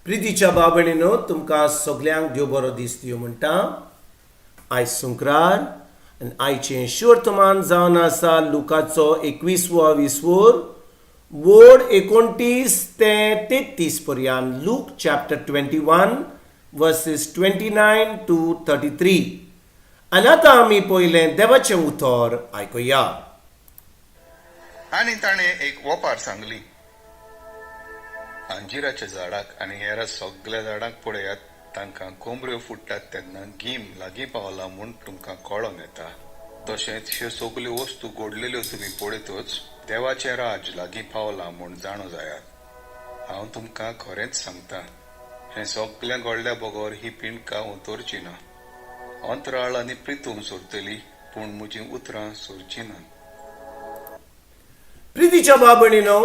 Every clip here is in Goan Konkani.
प्रितीच्या भाव भयणीनो, तुमकां सगल्यांक देव बरो दीस दिवं म्हणटा. आयज सुंक्रार आनी आयचें शुवर्तमान जावन आसा लुकाचो एकवीसवो विसवोर वोड 29 ते 33 पर्यंत. Luke chapter 21 verses 29 to 33. आनी आतां आमी पयलें देवाचें उतर आयकुया. आनी ताणें एक ओपार सांगली, अंजिराच्या झाडाक आनी हेर सगल्या झाडांक पळयात. तांकां कोमऱ्यो फुट्टात तेन्ना गीम लागीं पावला म्हूण तुमकां कळोन येता. तशेंच ह्यो सगल्यो वस्तू घडलेल्यो तुमी पळयतच देवाचें राज लागीं पावलां म्हूण जाणो जायात. हांव तुमकां खरेंच सांगता, हें सगलें घडल्या बगर ही पिंडकां उतरची ना. अंतराळ आनी प्रितूम सोरतली, पूण म्हजीं उतरां सोरचीं ना. प्रितीच्या भाव भयणीनो,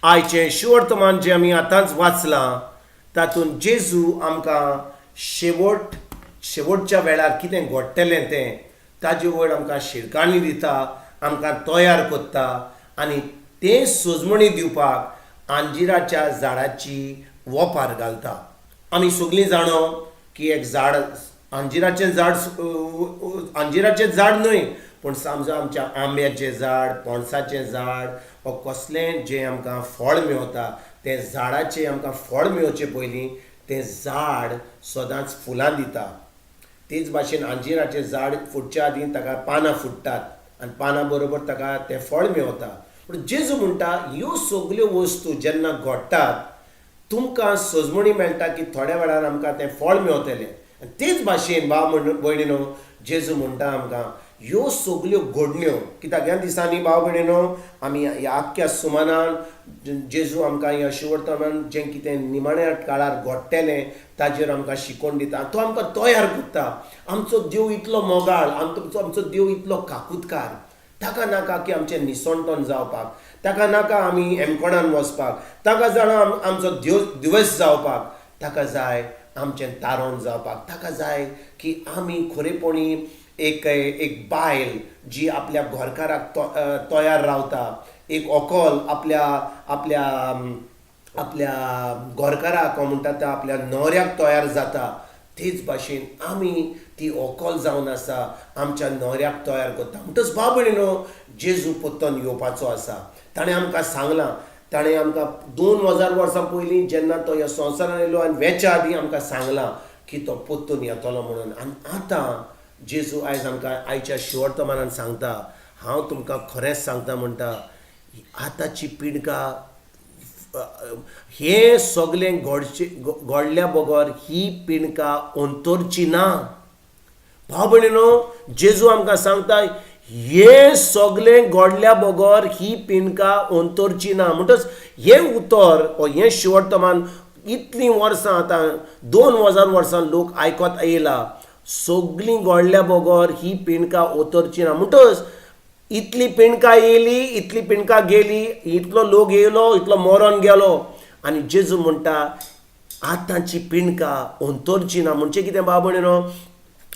आयचें शुवर्तमान जें आमी आतांच वाचलां तातूंत जेजू आमकां शेवटच्या वेळार कितें घडटलें तें ताजे वयर आमकां शिरकाणी दिता, आमकां तयार करता आनी तें सजमणी दिवपाक अंजिराच्या झाडाची वोपार घालता. आमी सगळीं जाणो की एक झाड, अंजिराचें झाड, अंजिराचें झाड न्हय पूण समजा आमच्या आंब्याचें झाड, पणसाचें झाड वा कसलें जें आमकां फळ मेवता, तें झाडाचें आमकां फळ मेवचे पयलीं तें झाड सदांच फुलां दिता. तेच भाशेन अंजिराचें झाड फुटच्या आदीं ताका पानां फुट्टात आनी पानां बरोबर ताका तें फळ मेवता. पूण जेजू म्हणटा, ह्यो सगल्यो वस्तू जेन्ना घडटात तुमकां सजमणी मेळटा की थोड्या वेळान आमकां तें फळ मेवतलें. आनी तेच भाशेन भाव भयणीनो, जेजू म्हणटा आमकां ह्यो सगल्यो घडण्यो, कित्याक ह्या दिसांनी भाव भयणीनो आमी ह्या आख्ख्या सुमानान जेजू आमकां ह्या शिवर्तमान जें कितें निमाण्या काळार घडटलें ताजेर आमकां शिकोवन दिता. तो आमकां तयार करता. आमचो देव इतलो मोगाळ, आमचो देव इतलो काकुतकार. ताका नाका की आमचें निसणटण जावपाक, ताका नाका आमी हेमकोणान वचपाक, ताका जाणा आमचो दिवस जावपाक, ताका जाय आमचें तारण जावपाक. ताका जाय की आमी खरेपणी एक एक बायल जी आपल्या घरकाराक तयार रावता, एक व्हंकल आपल्या आपल्या आपल्या घरकाराक म्हणटा त्या आपल्या न्हवऱ्याक तयार जाता, तेच भाशेन आमी ती व्हंकल जावन आसा आमच्या न्हवऱ्याक तयार करता. म्हणटच भाव भयणीनो, जेजू परतून येवपाचो आसा. ताणें आमकां सांगलां, ताणें आमकां 2000 वर्सां पयलीं जेन्ना तो ह्या संवसारान येयलो आनी वेच्या आदीं आमकां सांगलां की तो परतून येतलो म्हणून. आनी आतां जेजू आयज आमकां आयच्या शिवर्तमानान सांगता, हांव तुमकां खरेंच सांगता म्हणटा, आतांची पिडका हें सगलें घडचें घडल्या बगर ही पिणका अंतरची ना. भाव भयणीनो, जेजू आमकां सांगता हें सगलें घडल्या बगर ही पिणका अंतरची ना. म्हणटच हें उतर ओ हें शिवर्तमान इतलीं वर्सां, आतां 2000 वर्सां लोक आयकत येयला, सगलीं घडल्या बगर ही पिणका ओतरची ना. म्हणटच इतली पिणका येयली, इतली पिणका गेली, इतलो लोक येयलो, इतलो मरोन गेलो, आनी जेजू म्हणटा आतांची पिणका अंतरची ना. म्हणजे कितें भाव भयणीनो,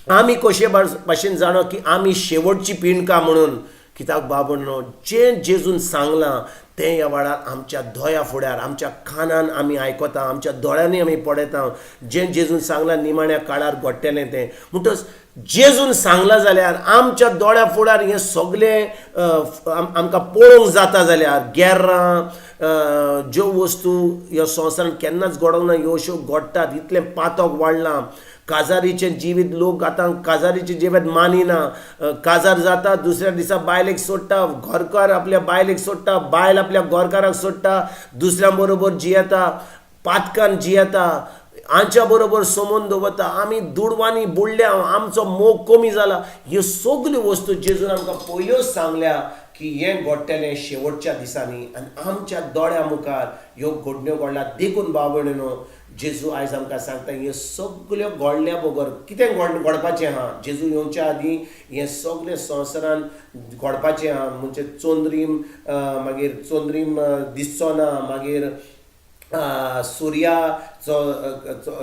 आमी कशे भाशेन जाणो की आमी शेवटची पिणका म्हणून? कित्याक भाव भयणीनो, जें जेजून सांगलां तें ह्या वेळार आमच्या दोळ्या फुड्यार, आमच्या कानान आमी आयकता, आमच्या दोळ्यांनी आमी पळयता, जें जेजून सांगलां निमाण्या काळार घडटलें तें. म्हणटच जेजून सांगलां जाल्यार आमच्या दोळ्या फुड्यार हें सगलें आमकां पळोवंक जाता जाल्यार, गेर्रां, ज्यो वस्तू ह्या संवसारान केन्नाच घडोंक ना ह्यो अश्यो घडटात, इतलें पातक वाडलां, काजारीचें जिवीत लोक आतां काजारीचें जिवीत मानिना, काजार जाता दुसऱ्या दिसा बायलेक सोडटा, घरकार आपल्या बायलेक सोडटा, बायल आपल्या घरकाराक सोडटा, दुसऱ्या बरोबर जियेता, पातकान जियेता, आमच्या बरोबर संबंद दवरता, आमी दुडवांनी बुडल्या, आमचो मोग कमी जाला. ह्यो सगल्यो वस्तू जेजून आमकां पयल्योच सांगल्या की हें घडटलें शेवटच्या दिसांनी, आनी आमच्या दोळ्या मुखार ह्यो घडण्यो घडल्या. देखून भाव भयणीनो, जेजू आयज आमकां सांगता हें सगल्यो घडल्या बगर कितें घडपाचें आहा, जेजू येवच्या आदीं हें सगलें संवसारान घडपाचें आहा. म्हणजे चंद्रीम, मागीर चंद्रीम दिसचो ना, मागीर सुर्याचो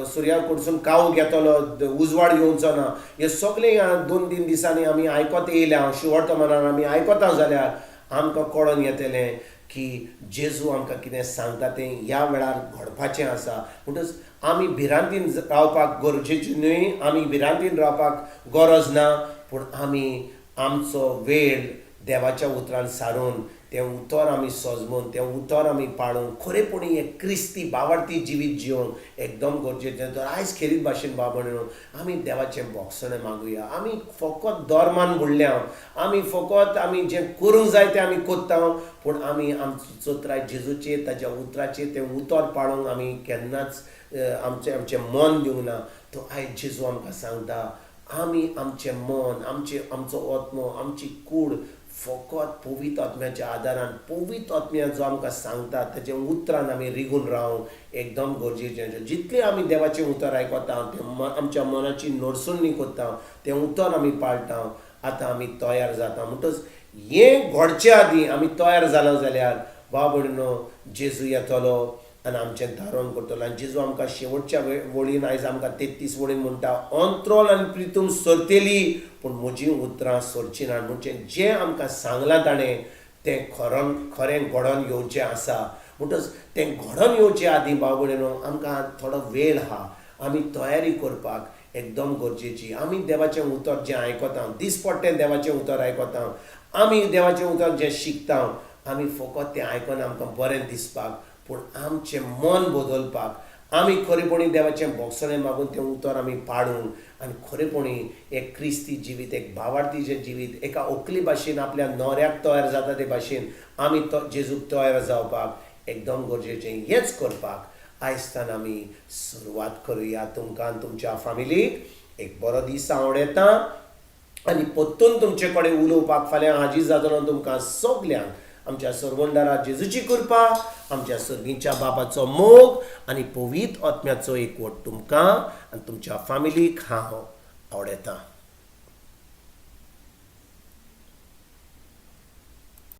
सुर्या कडसून काळोख येतलो, उजवाड येवचो ना. हें सगलें 2-3 दिसांनी आमी आयकत येयल्या, शिवर्तमानान आमी आयकता जाल्यार आमकां कळोन येतलें की जेजू आमकां कितें सांगता तें ह्या वेळार घडपाचें आसा. म्हणटच आमी भिरांतीन रावपाक गरजेचें न्हय, आमी भिरांतीन रावपाक गरज ना, पूण आमी आमचो वेळ देवाच्या उतरान सारून तें उतर आमी सजमून तें उतर आमी पाळून खरेपणी एक क्रिस्ती बावडती जिवीत जिवंक एकदम गरजेचें. तर आयज खेरीत भाशेन बाबा आमी देवाचें बोगसणें मागुया. आमी फकत धर्मान बुडल्या, आमी फकत आमी जें करूंक जाय तें आमी करता, पूण आमी आमची चत्राय जेजूचेर ताज्या उतराचेर तें उतर पाळूंक आमी केन्नाच आमचें आमचें मन दिवंक ना. तो आयज जेजू आमकां सांगता आमी आमचें मन, आमचें आमचो आत्मो, आमची कूड फकत पवित्र आत्म्याच्या आदारान, पवित्र आत्म्या जो आमकां सांगता ताच्या उतरान आमी रिगून रावंक एकदम गरजेचें. जितलें आमी देवाचें उतर आयकता तें आमच्या मनाची नडसणी करता, तें उतर आमी पाळटा, आतां आमी तयार जाता. म्हणटच हें घडचे आदीं आमी तयार जालो जाल्यार बाबा न्हू जेजू येतलो आनी आमचें धारण करतलो. आनी जेजू आमकां शेवटच्या वळीन आयज आमकां 33 वळीन म्हणटा, अंत्रोल आनी प्रितूम सरतेली पूण म्हजीं उतरां सरचीं ना. म्हणजे जें आमकां सांगलां ताणें तें खरें घडोवन येवचें आसा. म्हणटच तें घडोवन येवचे आदीं भाव भयणीनो आमकां थोडो वेळ आहा, आमी तयारी करपाक एकदम गरजेची. आमी देवाचें उतर जें आयकता, दिसपट्टें देवाचें उतर आयकता, आमी देवाचें उतर जें शिकता, आमी फकत तें आयकून आमकां बरें दिसपाक, पूण आमचें मन बदलपाक आमी खरेपणी देवाचें बोगसणें मागून तें उतर आमी पाडूंक आनी खरेपणी एक क्रिस्ती जिवीत, एक भावार्थीचें जिवीत, एका ओकली भाशेन आपल्या न्होऱ्याक तयार जाता ते भाशेन आमी तो जेजूक तयार जावपाक एकदम गरजेचें. हेंच करपाक आयजतान आमी सुरवात करुया. तुमकां आनी तुमच्या फामिलीक एक बरो दीस आवडटा आनी परतून तुमचे कडेन उलोवपाक फाल्यां हाजीर जातलो. तुमकां सगल्यांक आमच्या सरवंडारा जेजूची कृपा, आमच्या सर्गीच्या बाबाचो मोग आनी पवित्र आत्म्याचो एकवट तुमकां आनी तुमच्या फामिलीक हांव आवडटा.